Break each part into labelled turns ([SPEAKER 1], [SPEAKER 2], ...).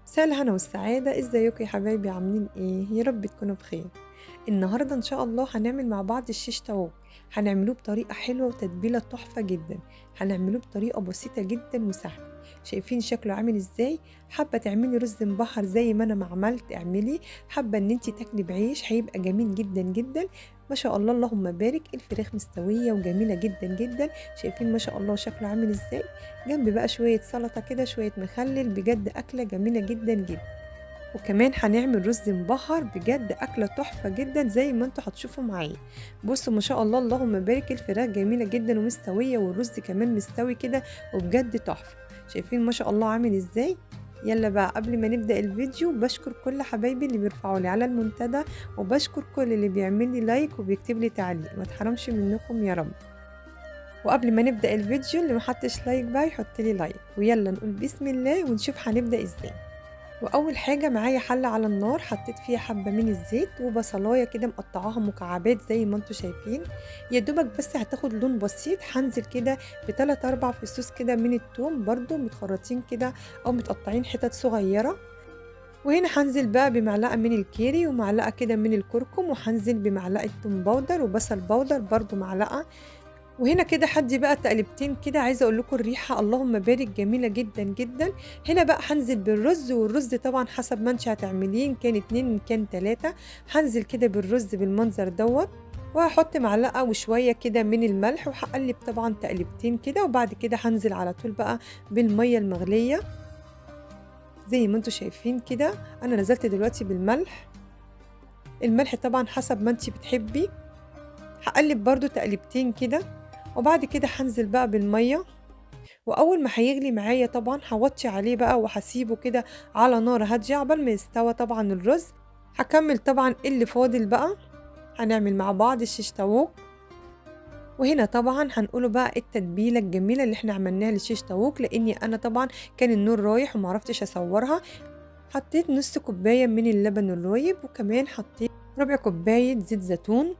[SPEAKER 1] مساء الهنا والسعادة، ازيكم يا حبايبي؟ عاملين ايه؟ يا رب تكونوا بخير. النهاردة ان شاء الله هنعمل مع بعض الشيش طاووق. هنعملوه بطريقة حلوة وتتبيلة تحفة جدا. هنعملوه بطريقة بسيطة جدا وسهلة. شايفين شكله عامل ازاي؟ حابة تعملي رز مبهر زي ما انا ما عملت اعملي، حابة ان انتي تاكلي بعيش هيبقى جميل جدا جدا. ما شاء الله اللهم بارك، الفراخ مستوية وجميلة جدا جدا. شايفين ما شاء الله شكله عامل ازاي؟ جنب بقى شوية سلطة كده، شوية مخلل، بجد أكلة جميلة جدا جدا. وكمان هنعمل رز مبهر، بجد أكلة تحفة جدا زي ما انتوا هتشوفوا معايا. بصوا ما شاء الله اللهم بارك، الفراخ جميلة جدا ومستوية، والرز كمان مستوي كده وبجد تحفة. شايفين ما شاء الله عامل ازاي؟ يلا بقى قبل ما نبدأ الفيديو بشكر كل حبايبي اللي بيرفعوا لي على المنتدى، وبشكر كل اللي بيعمل لي لايك وبيكتب لي تعليق، ما تحرمش منكم يا رب. وقبل ما نبدأ الفيديو اللي محطش لايك بقى يحط لي لايك، ويلا نقول بسم الله ونشوف هنبدأ ازاي. واول حاجة معايا حله على النار، حطيت فيها حبه من الزيت وبصلايه كده مقطعاها مكعبات زي ما انتم شايفين، يا دوبك بس هتاخد لون بسيط. هنزل كده بتلات اربع فصوص كده من التوم برضو متخرطين كده او متقطعين حتت صغيرة. وهنا هنزل بقى بمعلقه من الكاري ومعلقة كده من الكركم، وهنزل بمعلقه توم powder وبصل powder برضو معلقه. وهنا كده حدي بقى تقلبتين كده، عايزه اقول لكم الريحة اللهم بارك جميلة جدا جدا. هنا بقى هنزل بالرز، والرز طبعا حسب ما انت هتعمليه، ان كان 2 ان كان 3. هنزل كده بالرز بالمنظر دوت، وهحط معلقه وشوية كده من الملح، وهقلب طبعا تقلبتين كده. وبعد كده هنزل على طول بقى بالمية المغليه زي ما انتم شايفين كده. انا نزلت دلوقتي بالملح، الملح طبعا حسب ما انت بتحبي. هقلب برضو تقلبتين كده، وبعد كده هنزل بقى بالمية. واول ما هيغلي معايا طبعا هوطي عليه بقى وهسيبه كده على نار هادية عقبال ما يستوى طبعا الرز. هكمل طبعا اللي فاضل بقى، هنعمل مع بعض الشيش طاووق. وهنا طبعا هنقوله بقى التتبيله الجميلة اللي احنا عملناها للشيش طاووق، لاني انا طبعا كان النور رايح ومعرفتش اصورها. حطيت نص كوباية من اللبن الرايب، وكمان حطيت ربع كوباية زيت زيتون.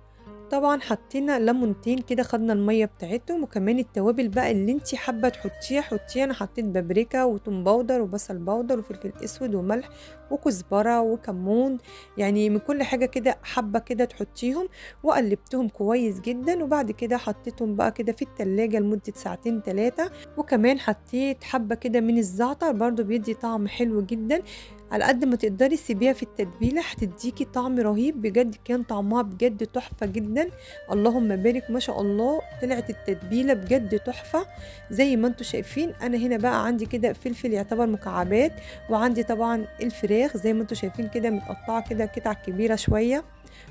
[SPEAKER 1] طبعا حطينا ليمونتين كده، خدنا المية بتاعتهم. وكمان التوابل بقى اللي انتي حابة تحطيها حطيها. انا حطيت بابريكا وتوم powder وبصل powder وفلفل اسود وملح وكزبره وكمون، يعني من كل حاجة كده حابة كده تحطيهم. وقلبتهم كويس جدا، وبعد كده حطيتهم بقى كده في التلاجة لمدة ساعتين 3. وكمان حطيت حبه كده من الزعتر برضو بيدي طعم حلو جدا. على قد ما تقدري سيبيها في التتبيله هتديكي طعم رهيب بجد، كان طعمها بجد تحفة جدا اللهم بارك ما شاء الله. طلعت التتبيله بجد تحفة زي ما انتم شايفين. انا هنا بقى عندي كده فلفل يعتبر مكعبات، وعندي طبعا الفراخ زي ما انتم شايفين كده متقطعه كده قطع كبيرة شوية،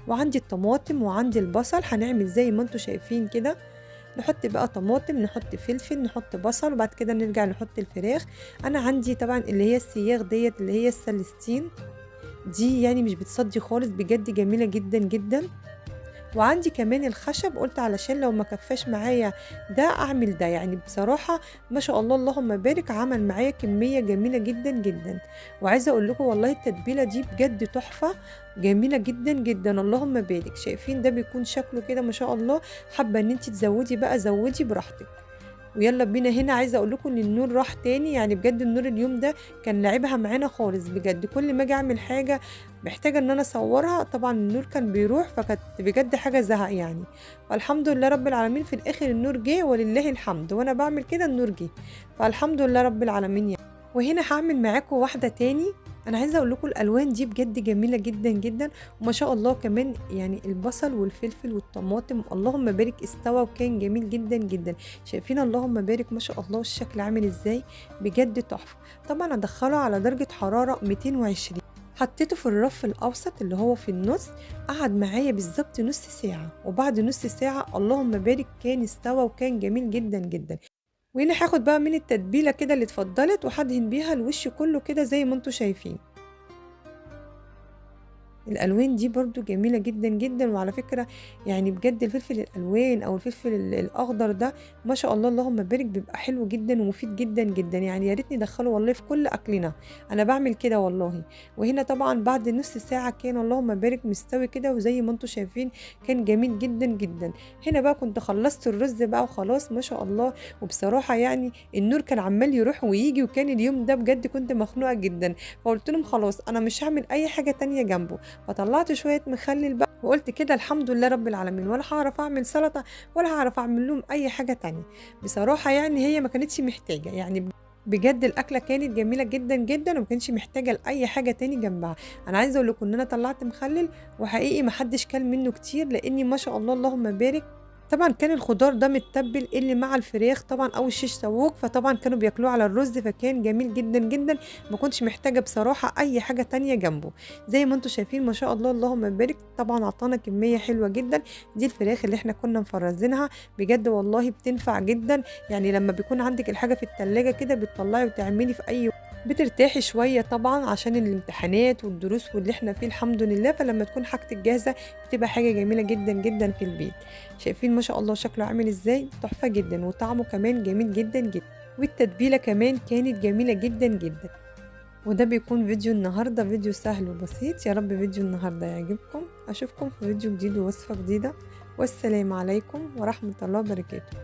[SPEAKER 1] وعندي الطماطم وعندي البصل. هنعمل زي ما انتم شايفين كده، نحط بقى طماطم، نحط فلفل، نحط بصل، وبعد كده نرجع نحط الفراخ. انا عندي طبعا اللي هي السياخ ديت اللي هي السلستين دي، يعني مش بتصدي خالص بجد جميلة جدا جدا. وعندي كمان الخشب، قلت علشان لو ما كفاش معايا ده اعمل ده. يعني بصراحة ما شاء الله اللهم بارك، عمل معايا كمية جميلة جدا جدا. وعايزة اقول لكم والله التتبيلة دي بجد تحفة جميلة جدا جدا اللهم بارك. شايفين ده بيكون شكله كده ما شاء الله. حابة ان انت تزودي بقى زودي براحتك. ويلا بينا. هنا عايزه اقول لكم ان النور راح تاني، يعني بجد النور اليوم ده كان لعبها معانا خالص بجد. كل ما اجي اعمل حاجة محتاجه ان انا اصورها طبعا النور كان بيروح، فكانت بجد حاجة زهق يعني. فالحمد لله رب العالمين في الاخر النور جه ولله الحمد، وانا بعمل كده النور جه، فالحمد لله رب العالمين يعني. وهنا هعمل معاكم واحدة تاني. انا عايزه اقول لكم الالوان دي بجد جميلة جدا جدا وما شاء الله. كمان يعني البصل والفلفل والطماطم اللهم بارك استوى وكان جميل جدا جدا. شايفين اللهم بارك ما شاء الله الشكل عامل ازاي، بجد تحفة. طبعا ادخله على درجه حرارة 220، حطيته في الرف الاوسط اللي هو في النص. قعد معايا بالظبط نص ساعة، وبعد نص ساعة اللهم بارك كان استوى وكان جميل جدا جدا. وهنا هاخد بقى من التتبيله كده اللي اتفضلت وهدهن بيها الوش كله كده زي ما انتم شايفين. الألوان دي برضو جميلة جدا جدا. وعلى فكرة يعني بجد الفلفل الألوان أو الفلفل الأخضر ده ما شاء الله اللهم بارك بيبقى حلو جدا ومفيد جدا جدا، يعني يا ريتني ندخله والله في كل أكلنا، أنا بعمل كده والله. وهنا طبعا بعد نص ساعة كان اللهم بارك مستوي كده، وزي ما انتم شايفين كان جميل جدا جدا. هنا بقى كنت خلصت الرز بقى وخلاص ما شاء الله. وبصراحة يعني النور كان عمال يروح ويجي، وكان اليوم ده بجد كنت مخنوقة جدا، فقلت لهم خلاص أنا مش هعمل أي حاجة تانية جنبه. فطلعت شوية مخلل بقى وقلت كده الحمد لله رب العالمين، ولا هعرف اعمل سلطة ولا هعرف اعمل لهم اي حاجة تانية. بصراحة يعني هي ما كانتش محتاجة، يعني بجد الاكلة كانت جميلة جدا جدا وما كانتش محتاجة لاي حاجة تاني جنبها. انا عايزة اقول لكم ان انا طلعت مخلل وحقيقي ما حدش كل منه كتير، لاني ما شاء الله اللهم بارك طبعا كان الخضار ده متبل اللي مع الفراخ طبعا او الشيش طاووق، فطبعا كانوا بياكلوه على الرز، فكان جميل جدا جدا، ما كنتش محتاجه بصراحة اي حاجة تانية جنبه. زي ما انتم شايفين ما شاء الله اللهم بارك، طبعا عطانا كمية حلوة جدا. دي الفراخ اللي احنا كنا مفرزينها، بجد والله بتنفع جدا، يعني لما بيكون عندك الحاجة في التلاجة كده بتطلعي وتعملي في اي، بترتاحي شوية طبعا عشان الامتحانات والدروس واللي احنا فيه الحمد لله، فلما تكون حاجتك جاهزة بتبقى حاجة جميلة جدا جدا في البيت. شايفين ما شاء الله شكله عامل ازاي، تحفة جدا، وطعمه كمان جميل جدا جدا، والتتبيله كمان كانت جميلة جدا جدا. وده بيكون فيديو النهارده، فيديو سهل وبسيط. يا رب فيديو النهارده يعجبكم. اشوفكم في فيديو جديد ووصفه جديدة، والسلام عليكم ورحمة الله وبركاته.